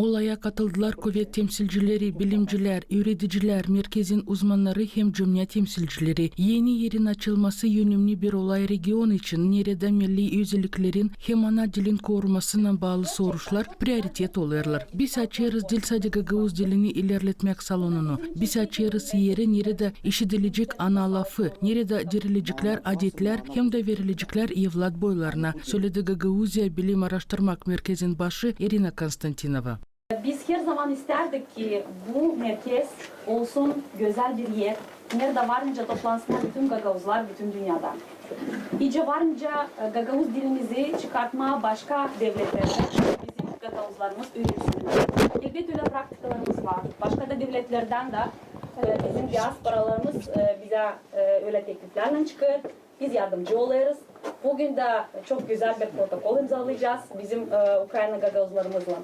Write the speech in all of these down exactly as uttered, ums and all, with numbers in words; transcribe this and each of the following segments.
Olaya katıldılar kuvet temsilcileri, bilimcilär, üüredicilär, merkezin uzmannarı hem cümnä temsilcileri. Eni erin açılması önemni bir olay region için, neredä milli özelliklerin hem ana dilin korumasınnan baalı soruşlar prioritet olêrlar. Biz açêrız diil sade gagauz dilini ilerletmäk salonunu. Biz açêrız eri, neredä işidilecek ana lafı, neredä dirilecek adetlär hem dä verilecek evlat boylarına, söledi Gagauziya bilim aaraştırmak merkezin başı İrina Konstantinova. Biz her zaman istärdik ki bu merkez olsun gözäl bir er, neredä varınca toplansınnar bütün gagauzlar bütün dünyadan. İçä varınca, e, gagauz dilimizi çıkartmaa başka devletlerdä bizim gagauzlarımız üürensin. Elbet, ölä praktikalarımız var. Başka da devletlerdän dä, e, bizim diasporalarımız, e, bizä, e, ölä tekliflärlän çıkêr. Biz yardımcı olêrız. Büün dä çok gözäl bir protokol imzalayacez bizim, e, Ukraina gagauzlarımızlan.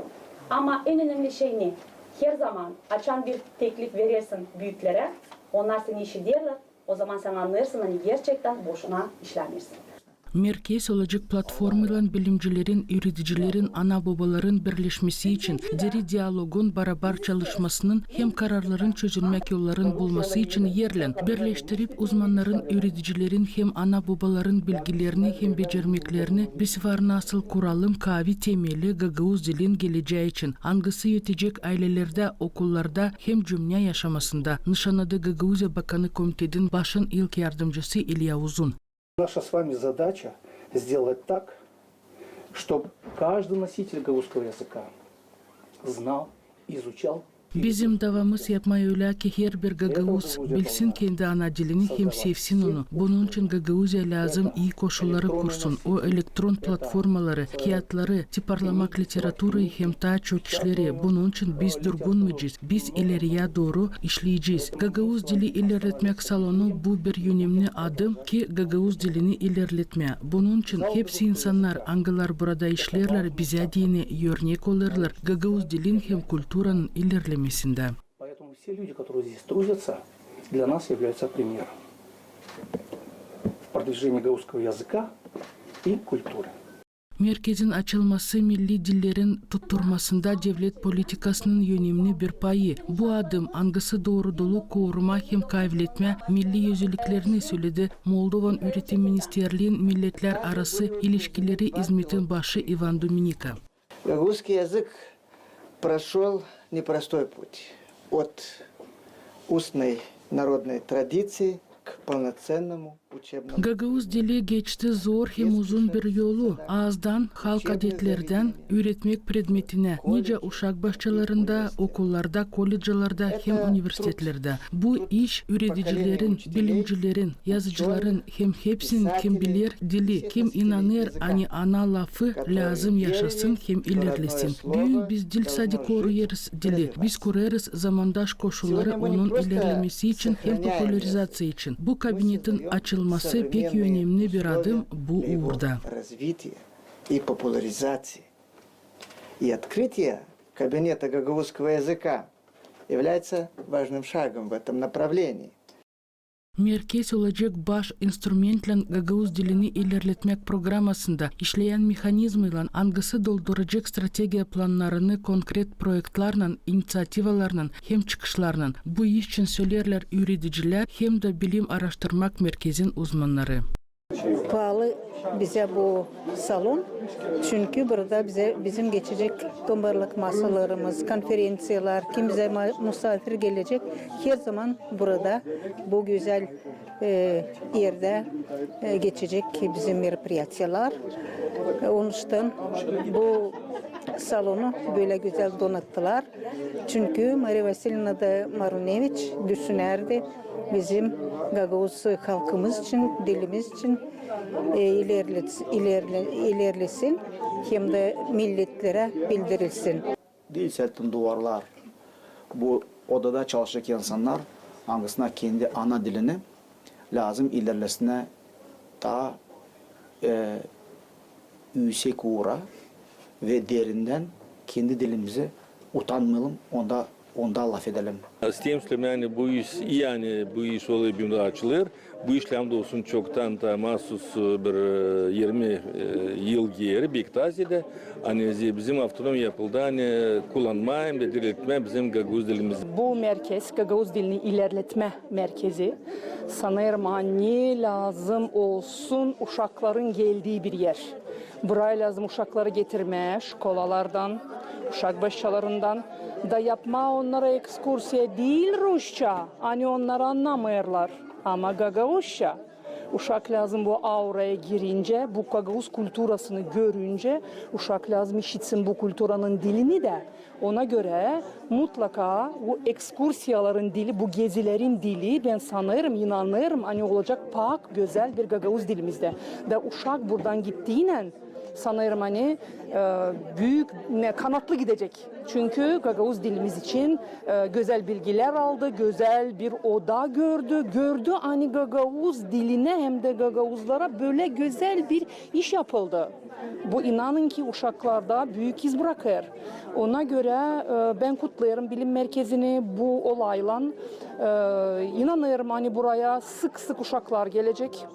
Ama en önemli şey ne? Her zaman, açan bir teklif verersin büüklerä, onnar seni işiderlär, o zaman sän annêêrsın, ani gerçektän boşuna işlämeersin. Merkez olacek platformaylan bilimcilerin, üüredicilerin, ana-bobaların birleşmesi için, diri dialogun, barabar çalışmasının hem kararların çözülmäk yolların bulması için erlän, birleştirip uzmannarın, üüredicilerin hem ana-bobaların bilgilerini hem becermeklerini. Biz var nasıl kuralım kaavi temeli gagauz dilin gelecää için, angısı ötecek aylelerdä, okullarda hem cümnä yaşamasında, nışannadı Gagauziya Bakanı Komitetin başın ilk yardımcısı İlya Uzun. Наша с вами задача сделать так, чтоб каждый носитель гагаузского языка знал, изучал. Bizim davamız yapmaa ölä, ki herbir gagauz bilsin kendi ana dilini hem sevsin onu. Bunun için Gagauziya lääzım ii koşulları kursun. O elektron platformaları, kiyatları, tiparlamak literaturayı hem taa çok işleri. Bunun için biz durgunmayacez. Biz ileriyä dooru işleyecez. Gagauz dili ilerletmäk salonu bu bir önemni adım, ki gagauz dilini ilerletmää. Bunun için hepsi insannar, angılar burada işleerlär, bizä deyni örnek olêrlar gagauz dilin hem kulturanın ilerlemesindä. Поэтому все люди, которые здесь трудятся, для нас являются примером в продвижении гагаузского языка и культуры. Merkezin açılması milli dillerin tutturmasında devlet politikasının önemni bir payı. Bu adım, angısı doorudulu korumaa hem kaavletmää milli özelliklerini, söledi Moldovan Üüretim ministerliin milletlär arası ilişkileri izmetin başı İvan Duminika. Гагузский язык прошёл непростой путь от устной народной традиции к полноценному учебному. Gagauz dili geçti zor hem uzun bir yolu, aazdan, halk adetlerdän, üüretmäk predmetinä, nicä uşak başçalarında, okullarda, kolleclarda hem universitetlerdä. Bu iş üüredicilerin, bilimcilerin, yazıcıların hem hepsinin, kim biler dili, kim inanêr, ani ana lafı lääzım yaşasın hem ilerlesin. Büün biz diil sade koruyêrız dili, biz kurêrız zamandaş koşulları onun ilerlemesi için hem popularizaţiya için. Bu kabinetin açılması pek önemni bir adım bu uurda. Развития и популяризации. И открытие кабинета гагаузского языка является важным шагом в этом направлении. Merkez olacek baş instrumentlän gagauz dilini ilerletmäk programasında, işleyän mehanizmaylan, angısı dolduracek strategiya plannarını konkret proektlarlan, iniţiativalarlan hem çıkışlarlan. Bu iş için söleerlär üüredicilär hem dä bilim aaraştırmak merkezin uzmannarı. Paalı bizä bu salon, çünkü burada bizä, bizim geçecek tombarlık masalarımız, konferenţiyalar, kim bizä ma-, musaafir gelecek, her zaman burada bu gözäl, e, erdä, e, geçecek bizim meropiriyaţiyalar. E, onuştan bu salonu bölä gözäl donattılar. Çünkü Mariya Vasilyevna da Maruneviç düşünärdi bizim gagauz halkımız için, dilimiz için, e, ilerlet-, ilerle-, ilerlesin hem dä milletlerä bildirilsin. Diil sade duvarlar. Bu odada çalışacek insannar, angısına kendi ana dilini lääzım ilerlesinä taa, e, üüsek uura ve derindän kendi dilimizi utanmayalım, onda Onda lafedelim. İsteerim sölemää, ani bu iş, ani bu iş olêr, bugün dä açılêr. Bu iş, lääzım olsun, çoktan da maasuz bir irmi yıl geeri Bektazyada, ani bizim avtonom yapıldı, ani kullanmaa hem dä diriltmää bizim gagauz dilimizi. Bu merkez, gagauz dilini ilerletmä merkezi, sanêrım, ani lääzım olsun uşakların geldii bir er. Burayı lääzım uşakları getirmää şkolalardan, uşak başçalarından da yapmaa onnara ekskursiya diil rusça, ani onnar annamêêrlar, ama gagauzça. Uşak lääzım bu auraya girincä, bu gagauz kulturasını görüncä, uşak lääzım işitsin bu kulturanın dilini dä. Ona görä mutlaka bu ekskursiyaların dili, bu gezilerin dili, bän sanêrım, inanêrım, ani olacek pak gözäl bir gagauz dilimizdä. Da uşak buradan gittiinän, sanêrım, ani büük, kanatlı gidecek. Çünkü gagauz dilimiz için gözäl bilgilär aldı, gözäl bir oda gördü. Gördü, ani gagauz dilinä hem dä gagauzlara bölä gözäl bir iş yapıldı. Bu, inanın ki, uşaklarda büük iz brakêr. Ona görä bän kutlêêrım bilim merkezini bu olaylan. İnanêrım, ani buraya sık-sık uşaklar gelecek.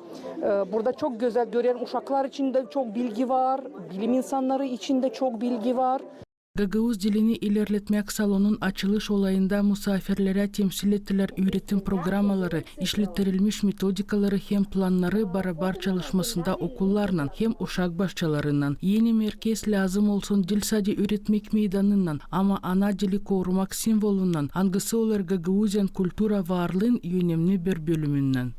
Burada çok gözäl görerim, uşaklar için dä çok bilgi var, bilim insannarı için dä çok bilgi var. Gagauz dilini ilerletmäk salonun açılış olayında musaafirlerä temsil ettilär üüretim programmaları, işlettirilmiş metodikaları hem plannarı barabar çalışmasında okullarlan hem uşak başçalarınnan. Eni merkez lääzım olsun diil sade üüretmäk meydanınnan, ama ana dili korumak simvolunnan, angısı olêr gagauzian kultura varlıın önemni bir bölümünnän.